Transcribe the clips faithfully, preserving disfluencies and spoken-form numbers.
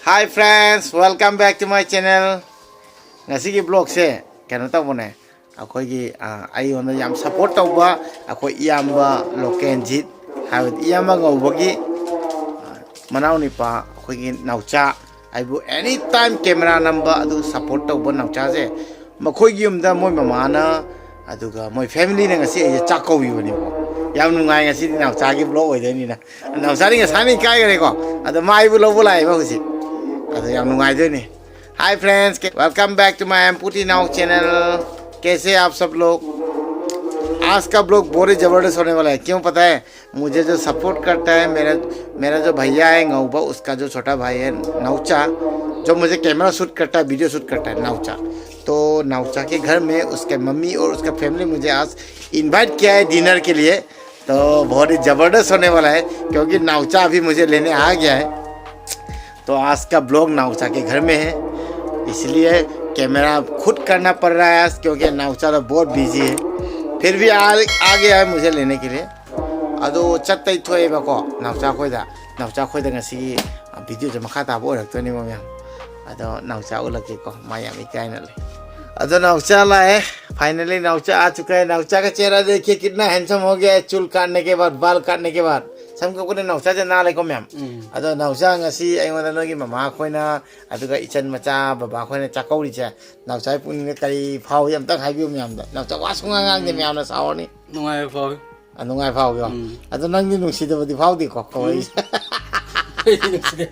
Hi friends, welcome back to my channel. ꯉꯁꯤꯒꯤ vlogꯁꯦ ꯀꯩꯅꯣ ꯇꯧꯕꯅꯦ, ꯑꯩꯈꯣꯏꯒꯤ ꯑ, ꯑꯩꯉꯣꯟꯗ ꯌꯥꯝ support ꯇꯧꯕ ꯑꯩꯈꯣꯏ ꯏꯌꯥꯝꯕ ꯂꯣꯀꯦꯟꯖꯤꯠ, ꯍꯥꯏꯕꯗꯤ ꯏꯌꯥꯝꯕ ꯉꯧꯕꯒꯤ ꯑ, ꯃꯅꯥꯎ ꯅꯨꯄꯥ ꯑꯩꯈꯣꯏꯒꯤ ꯅꯥꯎꯆꯥ, ꯑꯩꯕꯨ any time camera ꯅꯝꯕ ꯑꯗꯨ support ꯇꯧꯕ ꯅꯥꯎꯆꯥꯁꯦ, ꯃꯈꯣꯏꯒꯤ ꯌꯨꯝꯗ ꯃꯣꯏ ꯃꯃꯥꯅ ꯑꯗꯨꯒ ꯃꯣꯏ familyꯅ ꯉꯁꯤ ꯑꯩꯁꯦ ꯆꯥꯛ ꯀꯧꯕꯤꯕꯅꯦꯕꯀꯣ꯫ ꯌꯥꯝ ꯅꯨꯡꯉꯥꯏ, ꯉꯁꯤꯗꯤ ꯅꯥꯎꯆꯥꯒꯤ vlog ꯑꯣꯏꯗꯣꯏꯅꯤꯅ꯫ ꯅꯥꯎꯆꯥꯗꯤ ꯉꯁꯥꯏꯅ ꯏꯀꯥꯏꯈ꯭ꯔꯦꯀꯣ꯫ ꯑꯗꯣ ꯃꯥ ꯑꯩꯕꯨ ꯂꯧꯕ ꯂꯥꯛꯑꯦꯕ ꯍꯧꯖꯤꯛ꯫ ꯑꯗꯣ ꯌꯥꯝ ꯅꯨꯡꯉꯥꯏꯗꯣꯏꯅꯦ꯫ Hi friends, welcome back to my M P T Now channel. कैसे आप सब लोग? आज का vlog बहुत ही ज़बरदस्त होने वाला है। क्यों पता है? मुझे जो support करता है, मेरा मेरा जो भैया है नौबा, उसका जो छोटा भाई है नौचा, जो मुझे camera shoot करता है, video shoot करता है नौचा। तो नौचा के घर में उसके मम्मी और उसका family मुझे आज invite किया है dinner के लिए। तो बहुत ही ज़बरदस्त होने वाला है, क्योंकि नौचा अभी मुझे लेने आ गया है। तो आज का vlog नौचा के घर में है, इसलिए camera खुद करना पड़ रहा है आज, क्योंकि नौचा तो बहुत busy है। फिर भी आ आ गया है मुझे लेने के लिए। ꯑꯗꯣ ꯆꯠꯇꯩ ꯊꯣꯛꯑꯦꯕꯀꯣ, ꯅꯥꯎꯆꯥ ꯈꯣꯏꯗ꯫ ꯅꯥꯎꯆꯥ ꯈꯣꯏꯗ ꯉꯁꯤꯒꯤ ꯚꯤꯗꯤꯑꯣꯁꯦ ꯃꯈꯥ ꯇꯥꯕ ꯑꯣꯏꯔꯛꯇꯣꯏꯅꯦꯕ ꯃꯌꯥꯝ꯫ ꯑꯗꯣ ꯅꯥꯎꯆꯥ ꯎꯠꯂꯛꯀꯦꯀꯣ, ꯃꯥ ꯌꯥꯝ ꯏꯀꯥꯏꯅ ꯂꯩ꯫ ꯑꯗꯣ ꯅꯥꯎꯆꯥ ꯂꯥꯛꯑꯦ꯫ Finally ꯅꯥꯎꯆꯥ आ चुका है। नाउचा का चेहरा देखिए, कितना हैंडसम हो गया है चूल काटने के बाद, बाल काटने के बाद। ꯁꯝ ꯀꯛꯄꯗ ꯅꯥꯎꯆꯥꯁꯦ ꯅꯥꯜꯂꯦꯀꯣ ꯃꯌꯥꯝ꯫ ꯎꯝ꯫ ꯑꯗꯣ ꯅꯥꯎꯆꯥ ꯉꯁꯤ ꯑꯩꯉꯣꯟꯗ ꯅꯣꯏꯒꯤ ꯃꯃꯥ ꯈꯣꯏꯅ, ꯑꯗꯨꯒ ꯏꯆꯟ ꯃꯆꯥ ꯕꯕꯥ ꯈꯣꯏꯅ ꯆꯥꯛꯀꯧꯔꯤꯁꯦ, ꯅꯥꯎꯆꯥꯒꯤ ꯄꯨꯛꯅꯤꯡꯗ ꯀꯔꯤ ꯐꯥꯎꯏ ꯑꯝꯇꯪ ꯍꯥꯏꯕꯤꯌꯨ ꯃꯌꯥꯝꯗ꯫ ꯅꯥꯎꯆꯥ ꯋꯥ ꯁꯨꯡꯉꯥꯡ ꯉꯥꯡꯗꯦ, ꯃꯌꯥꯝꯅ ꯁꯥꯎꯔꯅꯤ꯫ ꯅꯨꯡꯉꯥꯏꯕ ꯐꯥꯎꯏ꯫ ꯑ, ꯅꯨꯡꯉꯥꯏ ꯐꯥꯎꯕꯤꯌꯣ꯫ ꯎꯝ꯫ ꯑꯗꯣ ꯅꯪꯗꯤ ꯅꯨꯡꯁꯤꯗꯕꯗꯤ ꯐꯥꯎꯗꯦꯀꯣ, ꯀꯧꯔꯛꯏꯁꯦ? ꯑꯩꯗꯤ ꯅꯨꯡꯁꯤꯗꯦ꯫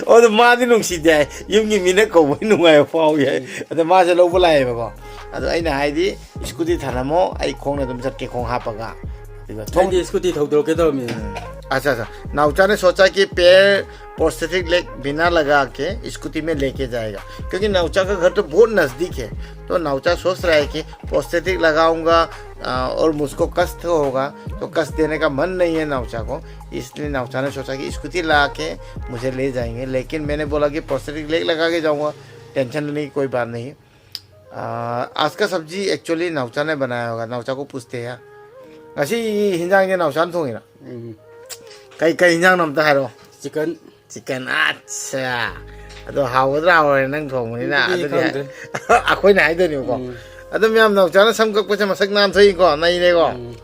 ꯑꯣ, ꯑꯗꯣ ꯃꯥꯗꯤ ꯅꯨꯡꯁꯤꯗꯦ ꯍꯥꯏ꯫ ꯌꯨꯝꯒꯤ ꯃꯤꯅ ꯀꯧꯕꯩ ꯅꯨꯡꯉꯥꯏꯕ ꯐꯥꯎꯏ ꯍꯥꯏ꯫ ꯎꯝ꯫ ꯑꯗꯣ ꯃꯥꯁꯦ ꯂꯧꯕ ꯂꯥꯛꯑꯦꯕꯀꯣ꯫ ꯑꯗꯣ ꯑꯩꯅ ꯍꯥꯏꯗꯤ, "Scooty ꯊꯅꯝꯃꯣ, ꯑꯩ ꯈꯣꯡꯅ ꯑꯗꯨꯝ ꯆꯠꯀꯦ, ꯈꯣꯡ ꯍꯥꯞꯄꯒ"꯫ ꯑꯗꯨꯒ ꯊꯣꯡ ꯑꯩꯗꯤ scooty ꯊꯧꯗꯣꯛꯀꯦ ꯇꯧꯔꯝꯃꯤꯅꯦ꯫ ꯎꯝ꯫ अच्छा, अच्छा। नाउचा ने सोचा कि पैर प्रोस्थेटिक लेग बिना लगा के स्कूटी में लेके जाएगा, क्योंकि नाउचा का घर तो बहुत नज़दीक है। तो नाउचा सोच रहा है कि प्रोस्थेटिक लगाऊंगा, अ, और मुझको कष्ट होगा, तो कष्ट देने का मन नहीं है नाउचा को, इसलिए नाउचा ने सोचा कि स्कूटी ला के मुझे ले जाएंगे। लेकिन मैंने बोला कि प्रोस्थेटिक लेग लगा के जाऊंगा, टेंशन लेने की कोई बात नहीं। अ, आज का सब्जी एक्चुअली नाउचा ने बनाया होगा, नाउचा को पूछते हैं। ꯉꯁꯤ ꯍꯤꯟꯖꯥꯡꯁꯦ ꯅꯥꯎꯆꯥꯅ ꯊꯣꯡꯉꯤꯔꯣ? ꯎꯝ꯫ ꯀꯩ, ꯀꯩ ꯍꯤꯟꯖꯥꯡꯅꯣ ꯑꯝꯇ ꯍꯥꯏꯔꯛꯑꯣ꯫ ꯆꯤꯀꯟ꯫ ꯆꯤꯛꯀꯟ, ꯑꯠꯁꯥ꯫ ꯑꯗꯣ ꯍꯥꯎꯒꯗ꯭ꯔꯥ ꯍꯥꯎꯔꯣꯏ ꯅꯪ ꯊꯣꯡꯕꯅꯤꯅ? ꯑꯗꯨꯗꯤ ꯑꯗꯨꯗꯤ ꯈꯪꯗ꯭ꯔꯦ꯫ ꯑꯩꯈꯣꯏꯅ ꯍꯥꯏꯗꯣꯏꯅꯦꯕꯀꯣ꯫ ꯎꯝ꯫ ꯑꯗꯣ ꯃꯌꯥꯝ ꯅꯥꯎꯆꯥꯅ ꯁꯝ ꯀꯛꯄꯁꯦ ꯃꯁꯛ ꯅꯥꯟꯊꯣꯛꯏꯀꯣ, ꯅꯩꯔꯦꯀꯣ꯫ ꯎꯝ꯫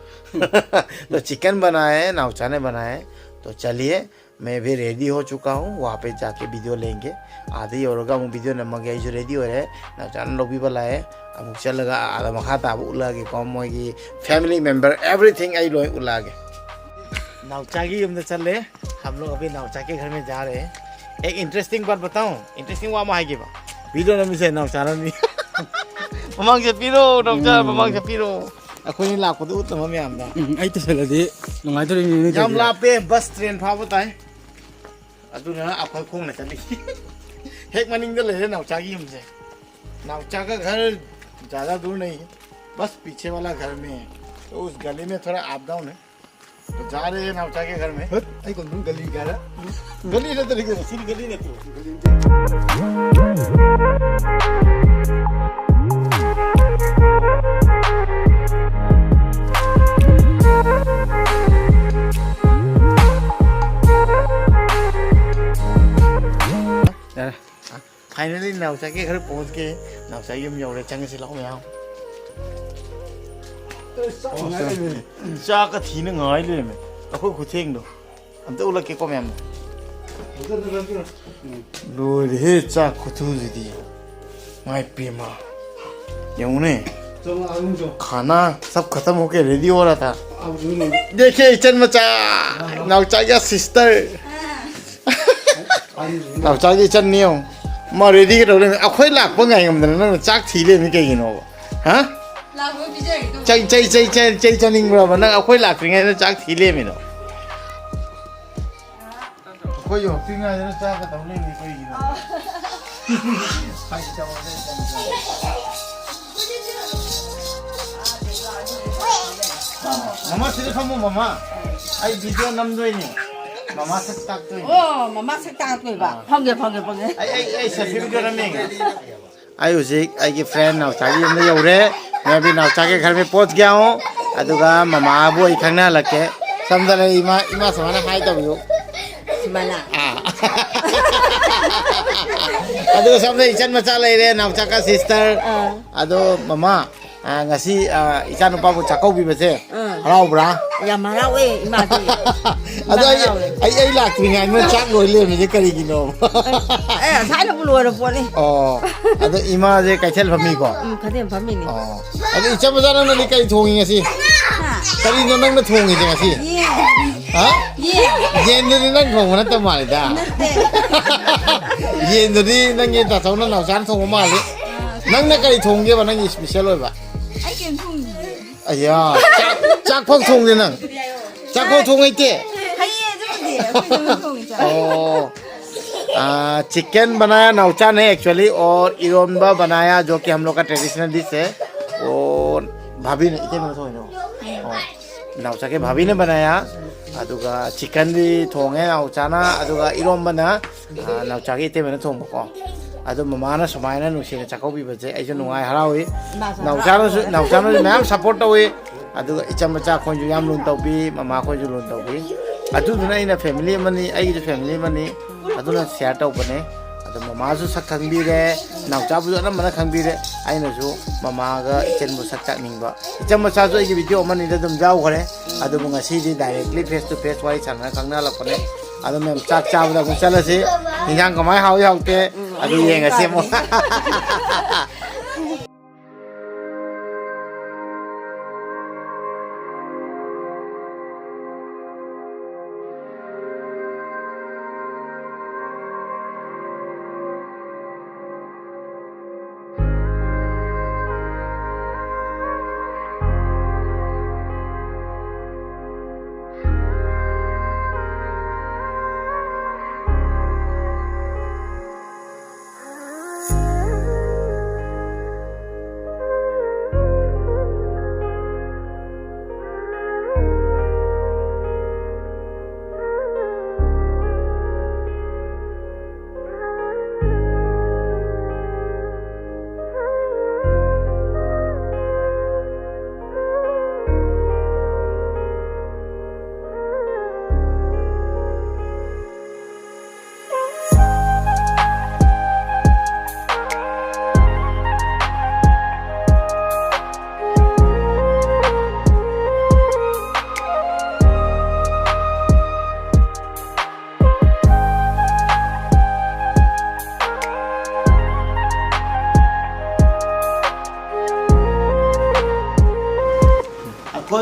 तो चिकन बनाए, नाउचा ने बनाए। तो चलिए, मैं भी रेडी हो चुका हूँ, वहाँ पे जाके वीडियो लेंगे। ꯑꯥꯗ ꯌꯧꯔꯒ ꯑꯃꯨꯛ ꯚꯤꯗꯤꯑꯣ ꯅꯝꯃꯒꯦ꯫ ꯑꯩꯁꯨ ꯔꯦꯗꯤ ꯑꯣꯏꯔꯦ, ꯅꯥꯎꯆꯥꯅ ꯂꯧꯕꯤꯕ ꯂꯥꯛꯑꯦ꯫ ꯑꯃꯨꯛ ꯆꯠꯂꯒ ꯑꯥꯗ ꯃꯈꯥ ꯇꯥꯕ ꯎꯠꯂꯛꯑꯒꯦꯀꯣ, ꯃꯣꯏꯒꯤ family member everything ꯑꯩ ꯂꯣꯏ ꯎꯠꯂꯛꯑꯒꯦ꯫ ꯅꯥꯎꯆꯥꯒꯤ ꯌꯨꯝꯗ ꯆꯠꯂꯦ꯫ हम लोग अभी नाउचा के घर में जा रहे हैं। एक इंटरेस्टिंग बात बताऊं? इंटरेस्टिंग ꯋꯥ ꯑꯃ ꯍꯥꯏꯒꯦꯕ꯫ ꯚꯤꯗꯤꯑꯣ ꯅꯝꯃꯤꯁꯦ ꯅꯥꯎꯆꯥꯅꯅꯤ꯫ ꯃꯃꯥꯡ ꯆꯠꯄꯤꯔꯣ, ꯅꯥꯎꯆꯥ, ꯎꯝ꯫ ꯃꯃꯥꯡ ꯆꯠꯄꯤꯔꯣ꯫ ꯑꯩꯈꯣꯏꯅꯤ ꯂꯥꯛꯄꯗꯣ ꯎꯠꯅꯕ ꯃꯌꯥꯝꯗ꯫ ꯎꯝ, ꯑꯩ ꯇꯨꯁꯜꯂꯗꯤ ꯅꯨꯡꯉꯥꯏꯗꯣꯔꯤꯅꯤ, ꯅꯣꯏ ꯌꯥꯝ ꯇꯧꯔꯤꯁꯦ꯫ ꯂꯥꯞꯄꯦ, ꯕꯁ ꯇ꯭ꯔꯦꯟ ꯐꯥꯕ ꯇꯥꯏ꯫ ꯑꯗꯨꯅ ꯑꯩꯈꯣꯏ ꯈꯣꯡꯅ ꯆꯠꯂꯤ꯫ ꯍꯦꯛ ꯃꯅꯤꯡꯗ ꯂꯩꯔꯦ ꯅꯥꯎꯆꯥꯒꯤ ꯌꯨꯝꯁꯦ꯫ नाउचा का घर ज़्यादा दूर नहीं है, बस पीछे वाला घर में है, तो उस गली में थोड़ा अप डाउन है। तो जा रहे हैं नाउचा के घर में। ꯍꯠ, ꯑꯩ ꯀꯣꯟ ꯃꯅꯨꯡ ꯒꯂꯤ ꯀꯥꯏꯔ꯫ गली ना तरीके से, सिर्फ गली ना तू। ꯌꯥꯔꯦ꯫ फाइनली नाउचा के घर पहुंच गए। ꯅꯥꯎꯆꯥꯒꯤ ꯌꯨꯝ ꯌꯧꯔꯦ, ꯆꯪꯉꯁꯤ ꯂꯥꯛꯑꯣ ꯃꯌꯥꯝ꯫ ꯆꯥꯛ ꯉꯥꯏ ꯂꯩꯔꯝꯃꯦ꯫ ꯆꯥꯛꯀ ꯊꯤꯅ ꯉꯥꯏ ꯂꯩꯔꯝꯃꯦ꯫ ꯑꯩꯈꯣꯏ ꯈꯨꯊꯦꯡꯗꯣ ꯑꯝꯇ ꯎꯠꯂꯛꯀꯦꯀꯣ ꯃꯌꯥꯝꯗ꯫ ꯐꯖꯅ ꯂꯣꯏꯔꯦꯍꯦ, ꯆꯥꯛ ꯈꯨꯊꯨꯁꯤꯗꯤ꯫ ꯃꯥꯏ ꯄꯦꯝꯃ꯫ ꯌꯦꯡꯉꯨꯅꯦ꯫ ꯆꯪꯉꯛꯑꯣ, ꯑꯗꯨꯝ ꯆꯪꯉꯛꯑꯣ꯫ खाना सब खत्म होके रेडी हो रहा था। देखिए, ꯏꯆꯟ ꯃꯆꯥ, ꯅꯥꯎꯆꯥꯒꯤ ꯁꯤꯁꯇꯔ꯫ ꯅꯥꯎꯆꯥꯒꯤ ꯏꯆꯟꯅꯤ ꯌꯦꯡꯉꯨ꯫ ꯃꯥ ꯔꯦꯗꯤꯒ ꯇꯧ ꯂꯩꯔꯝꯃꯦ꯫ ꯑꯩꯈꯣꯏ ꯂꯥꯛꯄ ꯉꯥꯏ ꯉꯝꯗꯅ ꯅꯪꯅ ꯆꯥꯛ ꯊꯤ ꯂꯩꯔꯝꯃꯤ ꯀꯩꯒꯤꯅꯣꯕ? ꯍꯥ? ꯂꯥꯛꯄ ꯄꯤꯖꯔꯒꯦ ꯇꯧꯕ꯫ ꯆꯩ, ꯆꯩ, ꯆꯩ, ꯆꯩ, ꯆꯩ ꯆꯥꯅꯤꯡꯕ꯭ꯔꯕ? ꯅꯪ ꯑꯩꯈꯣꯏ ꯂꯥꯛꯇ꯭ꯔꯤꯉꯩꯗ ꯆꯥꯛ ꯊꯤ ꯂꯩꯔꯝꯃꯤꯗꯣ꯫ ꯑꯩꯈꯣꯏ ꯌꯧꯔꯛꯇ꯭ꯔꯤꯉꯩꯗꯅ ꯆꯥꯛꯀ ꯇꯧ ꯂꯩꯔꯝꯃꯤ ꯀꯩꯒꯤꯅꯣ? ꯐꯥꯒꯤ ꯇꯧꯕꯅꯦ, ꯏꯆꯟ ꯃꯆꯥ꯫ ꯃꯃꯥ, ꯁꯤꯗ ꯐꯝꯃꯣ, ꯃꯃꯥ꯫ ꯑꯩ ꯚꯤꯗꯤꯑꯣ ꯅꯝꯗꯣꯏꯅꯦ꯫ ꯃꯃꯥ ꯁꯛ ꯇꯥꯛꯇꯣꯏꯅꯦ꯫ ꯑꯣ, ꯃꯃꯥ ꯁꯛ ꯇꯥꯛꯇꯣꯏꯕ꯫ ꯑꯥ꯫ ꯐꯝꯒꯦ, ꯐꯝꯒꯦ, ꯐꯝꯒꯦ꯫ ꯑꯩ, ꯑꯩ, ꯑꯩ ꯁꯦꯜꯐꯤ ꯚꯤꯗꯤꯑꯣ ꯅꯝꯃꯤꯒꯦ꯫ ꯑꯩ ꯍꯧꯖꯤꯛ ꯑꯩꯒꯤ ꯐ꯭ꯔꯦꯟ ꯅꯥꯎꯆꯥꯒꯤ ꯌꯨꯝꯗ ꯌꯧꯔꯦ꯫ मैं अभी नाउचा के घर में पहुंच गया हूँ꯫ ꯑꯗꯨꯒ ꯃꯃꯥꯕꯨ ꯑꯩ ꯈꯪꯅꯍꯜꯂꯛꯀꯦ꯫ ꯁꯣꯝꯗ ꯂꯩ ꯏꯃꯥ, ꯏꯃꯥ ꯁꯨꯃꯥꯏꯅ ꯍꯥꯏ ꯇꯧꯕꯤꯌꯨ꯫ ꯁꯨꯃꯥꯏꯅ꯫ ꯑꯥ꯫ ꯑꯗꯨꯒ ꯁꯣꯝꯗ ꯏꯆꯟ ꯃꯆꯥ ꯂꯩꯔꯦ, ꯅꯥꯎꯆꯥꯀ ꯁꯤꯁꯇꯔ꯫ ꯑꯥ꯫ ꯑꯗꯣ ꯃꯃꯥ, ꯑꯥ, ꯉꯁꯤ, ꯑꯥ, ꯏꯆꯥ ꯅꯨꯄꯥꯕꯨ ꯆꯥꯛꯀꯧꯕꯤꯕꯁꯦ ꯑꯥ꯫ ꯍꯔꯥꯎꯕ꯭ꯔꯥ? ꯌꯥꯝ ꯍꯔꯥꯎꯋꯦ ꯏꯃꯥꯗꯤ꯫ ꯑꯗꯣ ꯏꯃꯥ ꯑꯩ, ꯍꯔꯥꯎꯋꯦ꯫ ꯑꯩ, ꯑꯩ ꯂꯥꯛꯇ꯭ꯔꯤꯉꯩꯗ ꯆꯥꯛ ꯂꯣꯏ ꯂꯩꯔꯝꯃꯤꯁꯦ ꯀꯔꯤꯒꯤꯅꯣ? ꯑꯦ, ꯉꯁꯥꯏꯅꯕꯨ ꯂꯣꯏꯔ ꯄꯣꯠꯅꯤ꯫ ꯑꯣ, ꯑꯗꯣ ꯏꯃꯥꯁꯦ ꯀꯩꯊꯦꯜ ꯐꯝꯃꯤꯀꯣ? ꯎꯝ, ꯈꯗꯦꯝ ꯐꯝꯃꯤꯅꯤ꯫ ꯑꯣ, ꯑꯗꯣ ꯏꯆꯝ ꯃꯆꯥ ꯅꯪꯅꯗꯤ ꯀꯔꯤ ꯊꯣꯡꯉꯤ ꯉꯁꯤ? ꯍꯥ? ꯀꯔꯤꯅꯣ ꯅꯪꯅ ꯊꯣꯡꯉꯤꯁꯦ ꯉꯁꯤ? ꯌꯦꯟ꯫ ꯍꯥ? ꯌꯦꯟ꯫ ꯌꯦꯟꯗꯨꯗꯤ ꯅꯪ ꯊꯣꯡꯕ ꯅꯠꯇ ꯃꯥꯜꯂꯤꯗ꯫ ꯅꯠꯇꯦ꯫ ꯌꯦꯟꯗꯨꯗꯤ ꯅꯪꯒꯤ ꯇꯥꯆꯧꯅ ꯅꯥꯎꯆꯥꯅ ꯊꯣꯡꯕ ꯃꯥꯜꯂꯤ꯫ ꯑꯥ꯫ ꯅꯪꯅ ꯀꯔꯤ ꯊꯣꯡꯒꯦꯕ ꯅꯪꯒꯤ ꯏꯁꯄꯤꯁꯦꯜ ꯑꯣꯏꯕ? ꯑꯩ ꯀꯩꯝ ꯊꯣꯡꯗꯤꯌꯦ꯫ ꯑꯌꯥ, ꯆꯥꯛ, ꯆꯥꯛ ꯐꯥꯎ ꯊꯣꯡꯗꯦ ꯅꯪ? ꯆꯥꯛ ꯐꯥꯎ ꯊꯣꯡ ꯍꯩꯇꯦ? ꯍꯩꯌꯦ, ꯑꯗꯨꯕꯨꯗꯤ꯫ ꯑꯩꯈꯣꯏ ꯑꯗꯨꯝ ꯊꯣꯡꯉꯤ ꯆꯥꯛ꯫ ꯑꯣ꯫ आ, चिकन बनाया नाउचा ने एक्चुअली, और इरोम्बा बनाया जो कि हम लोग का ट्रेडिशनल डिश है। और भाभी ने, इतने में तो हो। और नाउचा के भाभी ने बनाया, ꯑꯗꯨꯒ ꯆꯤꯀꯟꯗꯤ ꯊꯣꯡꯉꯦ ꯅꯥꯎꯆꯥꯅ, ꯑꯗꯨꯒ ꯏꯔꯣꯝꯕꯅ, ꯑ, ꯅꯥꯎꯆꯥꯒꯤ ꯏꯇꯩꯃꯅ ꯊꯣꯡꯕꯀꯣ꯫ ꯑꯗꯨ ꯃꯃꯥꯅ ꯁꯨꯃꯥꯏꯅ ꯅꯨꯡꯁꯤꯅ ꯆꯥꯛꯀꯧꯕꯤꯕꯁꯦ ꯑꯩꯁꯨ ꯅꯨꯡꯉꯥꯏ, ꯍꯔꯥꯎꯏ꯫ ꯏꯃꯥꯁꯨ ꯅꯥꯎꯆꯥꯅꯁꯨ, ꯍꯔꯥꯎꯋꯦ꯫ ꯅꯥꯎꯆꯥꯅꯁꯨ ꯃꯌꯥꯝ ꯁꯞꯄꯣꯔꯠ ꯇꯧꯏ꯫ ꯑꯗꯨꯒ ꯏꯆꯝ ꯃꯆꯥ ꯑꯩꯈꯣꯏꯁꯨ ꯌꯥꯝ ꯂꯨꯅ ꯇꯧꯕꯤ, ꯃꯃꯥ ꯑꯩꯈꯣꯏꯁꯨ ꯂꯨꯅ ꯇꯧꯕꯤ꯫ ꯑꯗꯨꯗꯨꯅ ꯑꯩꯅ ꯐꯦꯃꯤꯂꯤ ꯑꯃꯅꯤ, ꯑꯩꯒꯤꯁꯨ ꯐꯦꯃꯤꯂꯤ ꯑꯃꯅꯤ꯫ ꯑꯗꯨꯅ ꯁꯤꯌꯥꯔ ꯇꯧꯕꯅꯦ꯫ ꯑꯗꯣ ꯃꯃꯥꯁꯨ ꯁꯛ ꯈꯪꯕꯤꯔꯦ, ꯅꯥꯎꯆꯥꯕꯨꯁꯨ ꯑꯅꯝꯕꯅ ꯈꯪꯕꯤꯔꯦ꯫ ꯑꯩꯅꯁꯨ ꯃꯃꯥꯒ ꯏꯆꯟꯕꯨ ꯁꯛ ꯇꯥꯛꯅꯤꯡꯕ꯫ ꯏꯆꯟ ꯃꯆꯥꯁꯨ ꯑꯩꯒꯤ ꯚꯤꯗꯤꯑꯣ ꯑꯃꯅꯤꯗ ꯑꯗꯨꯝ ꯌꯥꯎꯈ꯭ꯔꯦ꯫ ꯑꯗꯨꯕꯨ ꯉꯁꯤꯗꯤ ꯗꯥꯏꯔꯦꯛꯂꯤ ꯐꯦꯁ ꯇꯨ ꯐꯦꯁ ꯋꯥꯔꯤ ꯁꯥꯟꯅꯔ ꯈꯪꯅꯍꯜꯂꯛꯄꯅꯦ꯫ ꯑꯗꯣ ꯃꯦꯝ, ꯆꯥꯛ ꯆꯥꯕꯗ ꯑꯃꯨꯛ ꯆꯠꯂꯁꯤ꯫ ꯏꯟꯖꯥꯡ ꯀꯃꯥꯏ ꯍꯥꯎꯏ ꯍꯥꯎꯇꯦ ꯑꯗꯨ ꯌꯦꯡꯉꯁꯤ ꯑꯃꯨꯛ꯫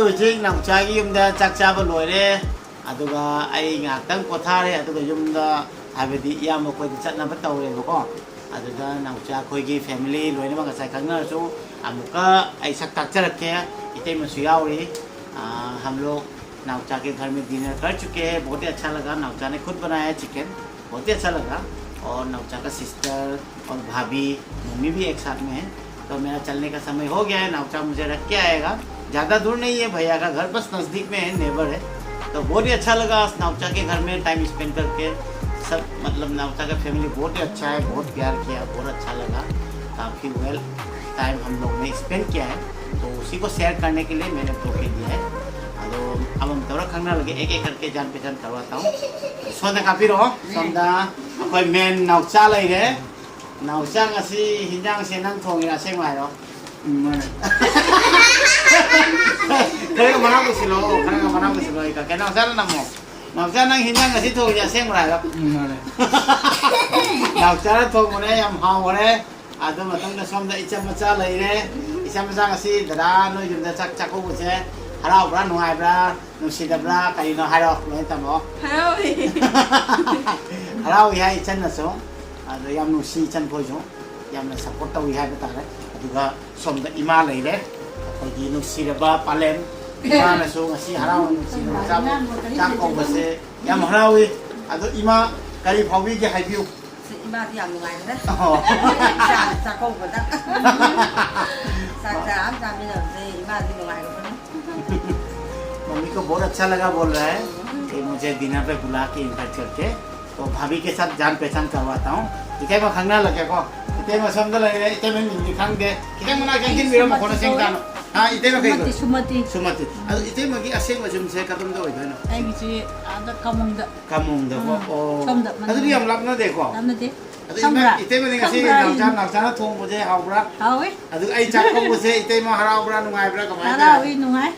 ꯍꯧꯖꯤꯛ ꯅꯥꯎꯆꯥꯒꯤ ꯌꯨꯝꯗ ꯆꯥꯛ ꯆꯥꯕ ꯂꯣꯏꯔꯦ꯫ ꯑꯗꯨꯒ ꯑꯩ ꯉꯥꯏꯍꯥꯛꯇꯪ ꯄꯣꯊꯥꯔꯦ꯫ ꯑꯗꯨꯒ ꯌꯨꯝꯗ, ꯍꯥꯏꯕꯗꯤ ꯏꯌꯥꯝꯕ ꯑꯩꯈꯣꯏꯗ ꯆꯠꯅꯕ ꯇꯧꯔꯦꯕꯀꯣ꯫ ꯑꯗꯨꯗ ꯅꯥꯎꯆꯥ ꯑꯩꯈꯣꯏꯒꯤ family ꯂꯣꯏꯅꯃꯛ ꯉꯁꯥꯏ ꯈꯪꯅꯔꯁꯨ ꯑꯃꯨꯛꯀ ꯑꯩ ꯁꯛ ꯇꯥꯛꯆꯔꯛꯀꯦ꯫ ꯏꯇꯩꯃꯁꯨ ꯌꯥꯎꯔꯤ꯫ आ, हम लोग नाउचा के घर में dinner कर चुके हैं। बहुत ही अच्छा लगा। नाउचा ने खुद बनाया है chicken, बहुत ही अच्छा लगा। और नाउचा का sister और भाभी, मम्मी भी एक साथ में है। तो मेरा चलने का समय हो गया है। नाउचा मुझे रख के आएगा। ज़्यादा दूर नहीं है भैया का घर, बस नज़दीक में है, neighbour है। तो बहुत ही अच्छा लगा नाउचा के घर में time spend करके। सब, मतलब, नाउचा का family बहुत ही अच्छा है, बहुत प्यार किया, बहुत अच्छा लगा। काफ़ी well time हम लोग ने spend किया है, तो उसी को share करने के लिए मैंने ब्लॉग किया है। ꯑꯗꯣ ꯑꯃꯃꯝꯇ ꯈꯪꯅꯔꯒꯦ, एक एक करके जान पहचान करवाता हूँ। ꯁꯣꯝꯗ ꯀꯥꯞꯄꯤꯔꯛꯑꯣ꯫ ꯁꯣꯝꯗ ꯑꯩꯈꯣꯏ main ꯅꯥꯎꯆꯥ ꯂꯩꯔꯦ꯫ ꯅꯥꯎꯆꯥ, ꯉꯁꯤ ꯍꯤꯟꯖꯥꯡꯁꯦ ꯅꯪ ꯊꯣꯡꯉꯤꯔꯥ? ꯑꯁꯦꯡꯕ ꯍꯥꯏꯔꯣ꯫ ꯎꯝ, ꯃꯥꯅꯦ꯫ ꯈꯔꯒ ꯃꯅꯥꯛ ꯄꯨꯁꯤꯜꯂꯣ, ꯈꯔꯒ ꯃꯅꯥꯛ ꯄꯨꯁꯤꯜꯂꯣ꯫ ꯑꯩ ꯀꯛꯀꯦ꯫ ꯅꯥꯎꯆꯥꯅ ꯅꯝꯃꯣ꯫ ꯅꯥꯎꯆꯥ, ꯅꯪ ꯍꯤꯟꯖꯥꯡ ꯉꯁꯤ ꯊꯣꯡꯉꯤꯁꯦ ꯑꯁꯦꯡꯕꯔꯥ ꯍꯥꯏꯔꯣ? ꯎꯝ, ꯃꯥꯅꯦ꯫ ꯅꯥꯎꯆꯥꯅ ꯊꯣꯡꯕꯅꯦ, ꯌꯥꯝ ꯍꯥꯎꯕꯅꯦ꯫ ꯑꯗꯨ ꯃꯇꯨꯡꯗ ꯁꯣꯝꯗ ꯏꯆꯝ ꯃꯆꯥ ꯂꯩꯔꯦ꯫ ꯏꯆꯝ ꯃꯆꯥ, ꯉꯁꯤ ꯗꯗꯥ ꯅꯣꯏ ꯌꯨꯝꯗ ꯆꯥꯛ ꯆꯥꯛꯀꯧꯕꯁꯦ ꯍꯔꯥꯎꯕ꯭ꯔꯥ, ꯅꯨꯡꯉꯥꯏꯕ꯭ꯔꯥ, ꯅꯨꯡꯁꯤꯗꯕ꯭ꯔꯥ, ꯀꯔꯤꯅꯣ ꯍꯥꯏꯔꯣ, ꯂꯣꯏꯅ ꯇꯝꯃꯛꯑꯣ꯫ ꯍꯔꯥꯎꯋꯦ꯫ ꯍꯔꯥꯎꯏ ꯍꯥꯏ ꯏꯆꯟꯅꯁꯨ꯫ ꯑꯗꯣ ꯌꯥꯝ ꯅꯨꯡꯁꯤ ꯏꯆꯟꯈꯣꯏꯁꯨ꯫ ꯌꯥꯝꯅ support ꯇꯧꯏ ꯍꯥꯏꯕ ꯇꯥꯔꯦ꯫ ꯑꯗꯨꯒ ꯁꯣꯝꯗ ꯏꯃꯥ ꯂꯩꯔꯦ, ꯑꯩꯈꯣꯏꯒꯤ ꯅꯨꯡꯁꯤꯔꯕ ꯄꯥꯂꯦꯝ꯫ ꯏꯃꯥꯅꯁꯨ ꯉꯁꯤ ꯍꯔꯥꯎꯅ ꯅꯨꯡꯁꯤꯅ ꯆꯥꯛ, ꯆꯥꯛ ꯀꯧꯕꯁꯦ ꯌꯥꯝ ꯍꯔꯥꯎꯏ꯫ ꯑꯗꯣ ꯏꯃꯥ, ꯀꯔꯤ ꯐꯥꯎꯕꯤꯒꯦ, ꯍꯥꯏꯕꯤꯌꯨ꯫ ꯏꯃꯥꯗꯤ ꯌꯥꯝ ꯅꯨꯡꯉꯥꯏꯔꯦ꯫ ꯑꯣ꯫ ꯆꯥꯛ ꯆꯥꯛꯀꯧꯕꯗ꯫ ꯆꯥꯛ ꯆꯥ ꯑꯃ ꯆꯥꯃꯤꯟꯅꯕꯁꯦ ꯏꯃꯥꯗꯤ ꯅꯨꯡꯉꯥꯏꯔꯕꯅꯤ꯫ मम्मी को बहुत अच्छा लगा बोल रहा है कि मुझे डिनर पे बुला के इनवाइट करके। तो भाभी के साथ जान पहचान करवाता हूँ। ꯏꯇꯩꯃ ꯈꯪꯅꯍꯜꯂꯛꯀꯦꯀꯣ꯫ ꯏꯇꯩꯃ ꯁꯣꯝꯗ ꯂꯩꯔꯦ꯫ ꯏꯇꯩꯃ ꯃꯤꯡꯗꯤ ꯈꯪꯗꯦ꯫ ꯈꯤꯇꯪ ꯃꯅꯥꯛ ꯆꯪꯁꯤꯟꯕꯤꯔꯣ, ꯃꯈꯣꯟꯗꯣ ꯁꯦꯡ ꯇꯥꯅ꯫ ꯍꯥ, ꯏꯇꯩꯃ ꯀꯩ ꯀꯧꯏ? ꯁꯨꯃꯇꯤ, ꯁꯨꯃꯇꯤ꯫ ꯁꯨꯃꯇꯤ꯫ ꯑꯗꯣ ꯏꯇꯩꯃꯒꯤ ꯑꯁꯦꯡꯕ ꯌꯨꯝꯁꯦ ꯀꯗꯣꯝꯗ ꯑꯣꯏꯗꯣꯏꯅꯣ? ꯑꯩꯒꯤꯁꯦ ꯑꯥꯗ ꯀꯥꯃꯣꯡꯗ꯫ ꯀꯥꯃꯣꯡꯗꯀꯣ? ꯎꯝ, ꯑꯣ꯫ ꯁꯣꯝꯗ ꯃꯅꯤꯡ꯫ ꯑꯗꯨꯗꯤ ꯌꯥꯝ ꯂꯥꯞꯅꯗꯦꯀꯣ? ꯂꯥꯞꯅꯗꯦ꯫ ꯑꯗꯣ ꯈꯪꯕ꯭ꯔꯥ? ꯏꯃꯥ, ꯏꯇꯩꯃꯗꯤ ꯉꯁꯤ ꯈꯪꯕ꯭ꯔꯥ? ꯅꯥꯎꯆꯥ, ꯅꯥꯎꯆꯥꯅ ꯊꯣꯡꯕꯁꯦ ꯍꯥꯎꯕ꯭ꯔꯥ? ꯍꯥꯎꯋꯤ꯫ ꯑꯗꯨꯒ ꯑꯩ ꯆꯥꯛ ꯀꯧꯕꯁꯦ ꯏꯇꯩꯃ ꯍꯔꯥꯎꯕ꯭ꯔꯥ, ꯅꯨꯡꯉꯥꯏꯕ꯭ꯔꯥ, ꯀꯃꯥꯏꯅ ꯇꯧꯋꯤ? ꯍꯔꯥꯎꯋꯤ, ꯅꯨꯡꯉꯥꯏ꯫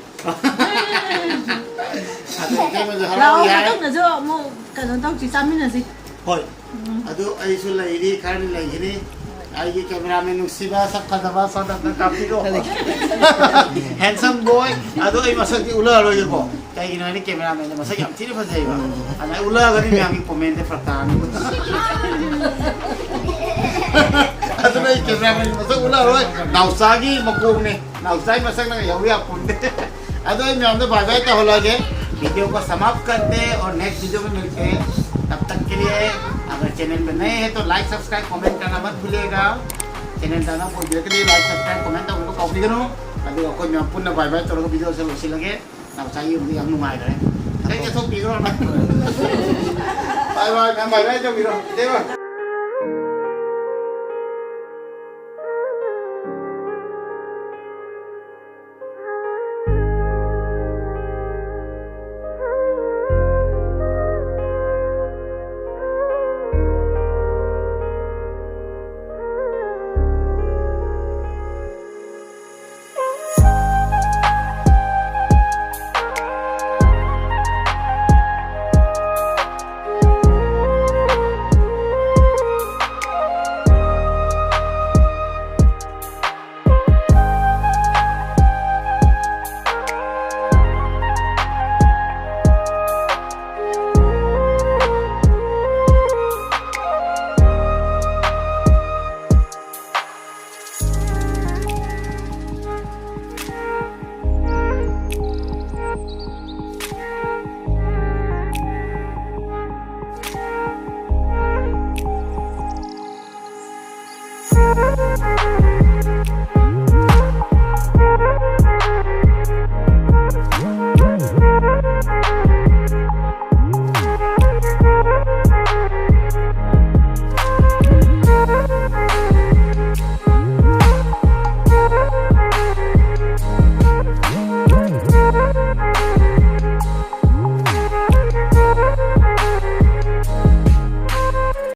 ꯑꯗꯣ ꯏꯇꯩꯃꯁꯨ ꯍꯔꯥꯎ ꯂꯥꯛꯑꯣ, ꯍꯥꯏ꯫ ꯃꯊꯪꯗꯁꯨ ꯑꯃꯨꯛ ꯀꯩꯅꯣ ꯇꯧꯁꯤ, ꯆꯥꯃꯤꯟꯅꯁꯤ꯫ ꯍꯣꯏ꯫ ꯎꯝ꯫ ꯑꯗꯨ ꯑꯩꯁꯨ ꯂꯩꯔꯤ, ꯈꯔꯅꯤ ꯂꯩꯈꯤꯅꯤ꯫ ꯍꯣꯏ꯫ ꯑꯩꯒꯤ ꯀꯦꯃꯦꯔꯥꯃꯦꯟ ꯅꯨꯡꯁꯤꯕ, ꯁꯛ ꯐꯖꯕ, ꯁꯣꯝꯗ ꯑꯝꯇ ꯀꯥꯞꯄꯤꯔꯣ꯫ Handsome boy꯫ ꯑꯗꯣ ꯑꯩ ꯃꯁꯛꯇꯤ ꯎꯠꯂꯛꯑꯔꯣꯏꯒꯦꯀꯣ꯫ ꯀꯩꯒꯤꯅꯣ ꯍꯥꯏꯗꯤ ꯀꯦꯃꯦꯔꯥꯃꯦꯟꯗ ꯃꯁꯛ ꯌꯥꯝ ꯊꯤꯅ ꯐꯖꯩꯕ꯫ ꯑꯗ ꯑꯩ ꯎꯠꯂꯛꯑꯒꯗꯤ ꯃꯌꯥꯝꯒꯤ ꯀꯣꯃꯦꯟꯗ ꯐꯔꯛ ꯇꯥꯔꯅꯤ꯫ ꯑꯗꯨꯅ ꯑꯩ ꯀꯦꯃꯦꯔꯥꯃꯦꯟ ꯃꯁꯛ ꯎꯠꯂꯛꯑꯔꯣꯏ꯫ ꯅꯥꯎꯆꯥꯒꯤ ꯃꯀꯣꯛꯅꯦ꯫ ꯅꯥꯎꯆꯥꯒꯤ ꯃꯁꯛꯅ ꯌꯧꯕ ꯌꯥꯄꯣꯟꯇꯦ꯫ ꯑꯗꯣ ꯑꯩ ꯃꯌꯥꯝꯗ bye bye ꯇꯧꯍꯜꯂꯒꯦ꯫ वीडियो को समाप्त करते हैं और नेक्स्ट वीडियो में मिलते हैं। तब तक के लिए अगर चैनल पे नए हैं तो लाइक, सब्सक्राइब, कमेंट करना मत भूलिएगा। ꯆꯦꯅꯦꯜꯗ ꯑꯅꯧꯕ ꯑꯣꯏꯕꯤꯔꯒꯗꯤ ꯂꯥꯏꯛ, ꯁꯕꯁꯀ꯭ꯔꯥꯏꯕ, ꯀꯃꯦꯟ ꯇꯧꯕꯤꯕ ꯀꯥꯎꯕꯤꯒꯅꯨ꯫ ꯑꯗꯨꯒ ꯑꯩꯈꯣꯏ ꯃꯌꯥꯝ ꯄꯨꯟꯅ bye bye ꯇꯧꯔꯒ ꯚꯤꯗꯤꯑꯣꯁꯦ ꯂꯣꯏꯁꯤꯜꯂꯒꯦ꯫ ꯅꯥꯎꯆꯥꯒꯤ ꯌꯨꯝꯗ ꯌꯥꯝ ꯅꯨꯡꯉꯥꯏꯈ꯭ꯔꯦ꯫ ꯀꯩ ꯆꯠꯊꯣꯛꯄꯤꯈ꯭ꯔꯣ ꯅꯪ꯫ Bye bye, ꯃꯌꯥꯝ bye bye ꯇꯧꯕꯤꯔꯣ꯫ ꯏꯇꯩꯃ꯫